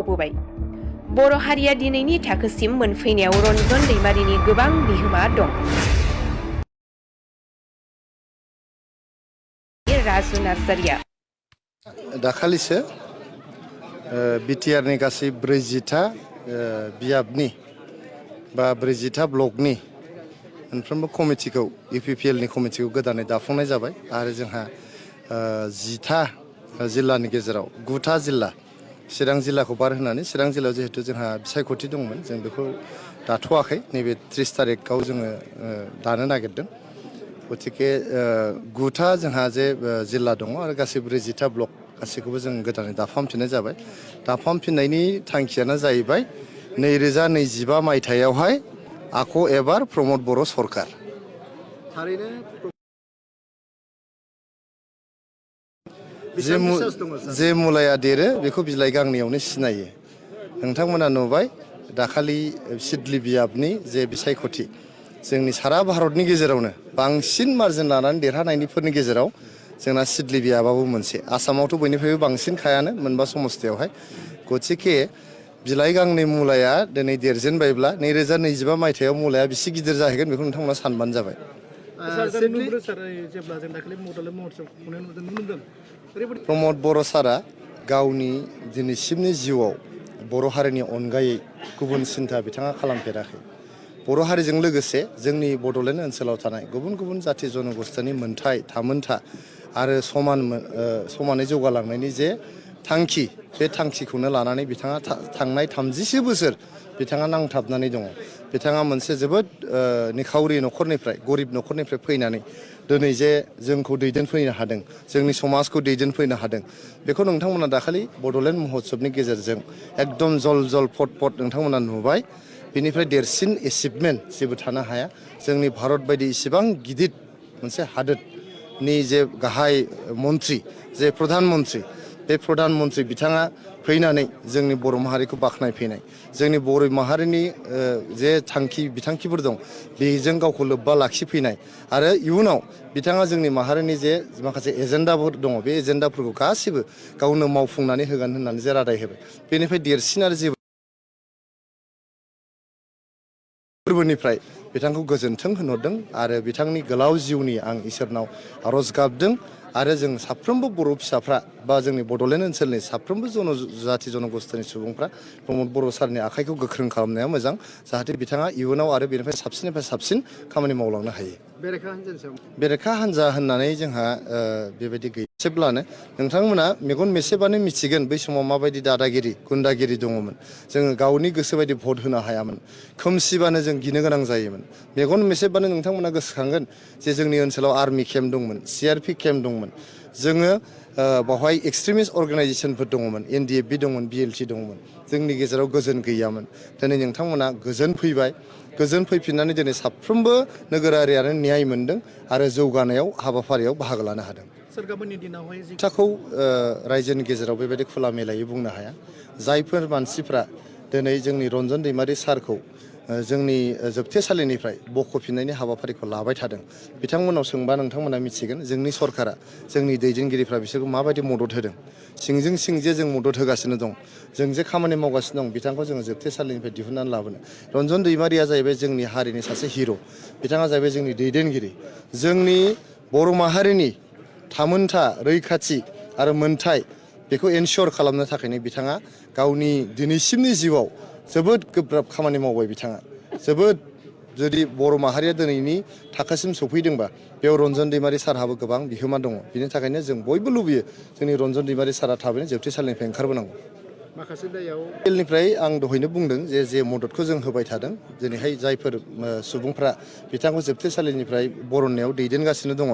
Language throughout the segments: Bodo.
फोसावबोबाय। बर' हारिया दिनैनि थाखोसिम मोनफैनायाव रन्जन दैमारिनि गोबां बिहोमा दं। राजु नार्जारिया दाखालिसो बिटिआरनि गासै 40था बियाबनि बा 40था ब्लकनि मोनफ्रोमबो कमिटिखौ इउपिपिएलनि कमिटिखौ गोदानै दाफुंनाय जाबाय आरो जोंहा 10था जिल्लानि गेजेराव 9था जिल्ला चिरां जिल्लाखौ बार होनानै चिरां जिल्लायाव जिहेतु जोंहा बिसायख'थि दंमोन जों बेखौ दाथ'वाखै नैबे 30 तारिखआव जोङो दानो नागिरदों। गतिके 9था जोंहा जे जिल्ला दङ आरो गासै 40था ब्लक गासैखौबो जों गोदानै दाफामफिननाय जाबाय। दाफामफिननायनि थांखियानो जाहैबाय 2025 मायथाइयावहाय आख' एबार प्रमद बर' सरकार। थारैनो जे मुलाया देरो बेखौ बिलाइ गांनैयावनो सिनायो। नोंथांमोना नुबाय दाखालि सिडली बियाबनि जे बिसायख'थि जोंनि सारा भारतनि गेजेरावनो बांसिन मार्जिन लानानै देरहानायनिफोरनि गेजेराव जोंना सिडली बियाबाबो मोनसे। आसामावथ' बयनिफ्रायबो बांसिन खायानो मोनबा समस्थियावहाय। गतिके बिलाइ गांनै मुलाया दिनै देरजेनबायब्ला 2025 मायथाइयाव मुलाया बेसे गिदिर जाहैगोन बेखौ नोंथांमोना सानबानो जाबाय। प्रमद बर' सारा गावनि दिनैसिमनि जिउआव बर' हारिनि अनगायै गुबुन सिन्था बिथाङा खालामफेराखै। बर' हारिजों लोगोसे जोंनि बड'लेण्ड ओनसोलाव थानाय गुबुन गुबुन जाथि जनगोष्ठीनि मोनथाय थामोनथा आरो समानै जौगालांनायनि जे थांखि बे थांखिखौनो लानानै बिथाङा थांनाय 30 बोसोर बिथाङा नांथाबनानै दङ। बिथाङा मोनसे जोबोद निखावरि न'खरनिफ्राय गरिब न'खरनिफ्राय फैनानै दिनै जे जोंखौ दैदेनफैनो हादों जोंनि समाजखौ दैदेनफैनो हादों बेखौ नोंथांमोना दाखालि बड'लेण्ड महोत्सबनि गेजेरजों एकदम जल जल फट फट नोंथांमोना नुबाय। बेनिफ्राय देरसिन एचिभमेन्ट जेबो थानो हाया। जोंनि भारत बायदि इसिबां गिदिर मोनसे हादोरनि जे गाहाय मन्त्रि जे प्रधान मन्त्रि बे प्रधान मन्त्रि बिथाङा फैनानै जोंनि बर' माहारिखौ बाख्नायफैनाय जोंनि बर' माहारिनि जे बिथांखिफोर दं बेजों गावखौ लोब्बा लाखिफैनाय आरो इयुनाव बिथाङा जोंनि माहारिनि जे माखासे एजेन्डाफोर दङ बे एजेन्डाफोरखौ गासिबो गावनो मावफुंनानै होगोन होननानै जे रादाय होबाय। बेनिफ्राय देरसिन आरो जेबो फोरबोनिफ्राय बिथांखौ गोजोन्थों होनहरदों आरो बिथांनि गोलाव जिउनि आं इसोरनाव आरज गाबदों आरो जों साफ्रोमबो बर' फिसाफ्रा बा जोंनि बड'लेण्ड ओनसोलनि साफ्रोमबो जाथि जनगोष्ठीनि सुबुंफ्रा प्रमद बर' सारनि आखाइखौ गोख्रों खालामनाया मोजां जाहाथे बिथाङा इयुनाव आरो बेनिफ्राय साबसिननिफ्राय साबसिन खामानि मावलांनो हायो। बेरेखा हान्जा होननानै जोंहा बेबायदि गैयाब्लानो नोंथांमोना मेगन मेसेबानो मिथिगोन बै समाव माबायदि दादागिरि गुन्दागिरि दङमोन। जोङो गावनि गोसो बायदि भट होनो हायामोन। खोमसिबानो जों गिनो गोनां जायोमोन। मेगन मेसेबानो नोंथांमोना गोसोखांगोन जे जोंनि ओनसोलाव आर्मि केम्प दंमोन CRP केम्प दंमोन। जोङो बावहाय एक्सट्रिमिस्ट अर्गानाइजेसनफोर दङमोन NDFB दंमोन BLT दंमोन। जोंनि गेजेराव गोजोन गैयामोन। दिनै नोंथांमोना गोजोन फैबाय। गोजोन फैफिननानै दिनै साफ्रोमबो नोगोरारियानो न्याय मोनदों आरो जौगानायाव हाबाफारियाव बाहागो लानो हादों। खोथाखौ रायजोनि गेजेराव बेबायदि खुला मेलायै बुंनो हाया। जायफोर मानसिफ्रा दिनै जोंनि रन्जन दैमारि सारखौ जोंनि जोबथेसालिनिफ्राय बख'फिननायनि हाबाफारिखौ लाबाय थादों बिथांमोनाव सोंबा नोंथांमोना मिथिगोन जोंनि सरकारा जोंनि दैदेनगिरिफ्रा बिसोरखौ माबायदि मदद होदों। सिंजों सिं जे जों मदद होगासिनो दं जों जे खामानि मावगासिनो दं बिथांखौ जोङो जोबथेसालिनिफ्राय दिहुननानै लाबोनो। रन्जन दैमारिया जाहैबाय जोंनि हारिनि सासे हिर'। बिथाङा जाहैबाय जोंनि दैदेनगिरि। जोंनि बर' माहारिनि थामोनथा रैखाथि आरो मोनथाय बेखौ एनसर खालामनो थाखायनो बिथाङा गावनि दिनैसिमनि जिउआव जोबोद गोब्राब खामानि मावबाय। बिथाङा जोबोद जुदि बर' माहारिया दिनैनि थाखोसिम सफैदोंबा बेयाव रन्जन दैमारि सारहाबो गोबां बिहोमा दङ। बिनि थाखायनो जों बयबो लुबैयो जोंनि रन्जन दैमारि सारा थाबैनो जोबथेसालिनिफ्राय ओंखारबोनांगौ। निफ्राय आं दहायनो बुंदों जे मददखौ जों होबाय थादों। दिनैहाय जायफोर सुबुंफ्रा बिथांखौ जोबथेसालिनिफ्राय बरननायाव दैदेनगासिनो दङ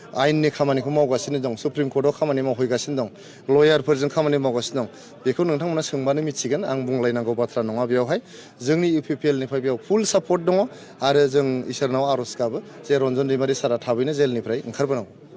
आयेननि खामानिखौ मावगासिनो दं सुप्रिम कर्टआव खामानि मावहैगासिनो दं लयारफोरजों खामानि मावगासिनो दं बेखौ नोंथांमोना सोंबानो मिथिगोन। आं बुंलायनांगौ बाथ्रा नङा। बेवहाय जोंनि इउपिपिएलनिफ्राय बेयाव फुल सापर्ट दङ आरो जों इसोरनाव आर'ज गाबो जे रन्जन दैमारि सारा थाबैनो जेलनिफ्राय ओंखारबोनांगौ।